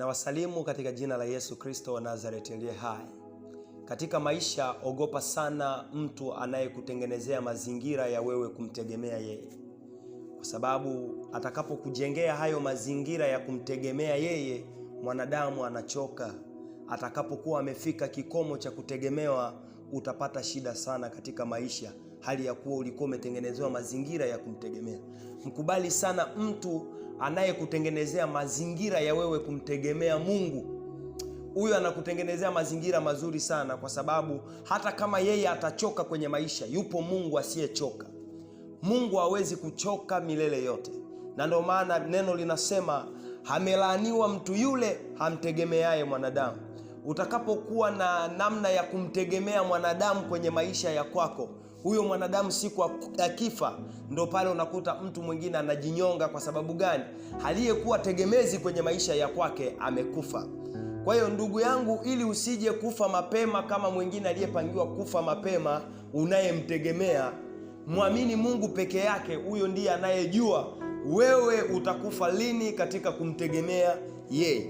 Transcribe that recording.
Na wasalimu katika jina la Yesu Kristo wa Nazareti aliye hai. Katika maisha, ogopa sana mtu anayekutengenezea mazingira ya wewe kumtegemea yeye, kwa sababu atakapokujengea hayo mazingira ya kumtegemea yeye, mwanadamu anachoka. Atakapokuwa amefika kikomo cha kutegemewa, utapata shida sana katika maisha, hali ya kuwa ulikuwa umetengenezewa mazingira ya kumtegemea. Mkubali sana mtu anayekutengenezea mazingira ya wewe kumtegemea Mungu. Huyo anakutengenezea mazingira mazuri sana, kwa sababu hata kama yeye atachoka kwenye maisha, yupo Mungu asiyechoka. Mungu hawezi kuchoka milele yote, na ndio maana neno linasema amelaaniwa mtu yule hamtegemeaye mwanadamu. Utakapokuwa na namna ya kumtegemea mwanadamu kwenye maisha ya kwako, huyo mwanadamu siku akifa, ndo pale unakuta mtu mwingine anajinyonga. Kwa sababu gani? Aliyekuwa tegemezi kwenye maisha ya kwake amekufa. Kwa hiyo ndugu yangu, ili usije kufa mapema kama mwingine aliyepangiwa kufa mapema unayemtegemea, mwamini Mungu peke yake. Huyo ndiye anayejua wewe utakufa lini katika kumtegemea yeye.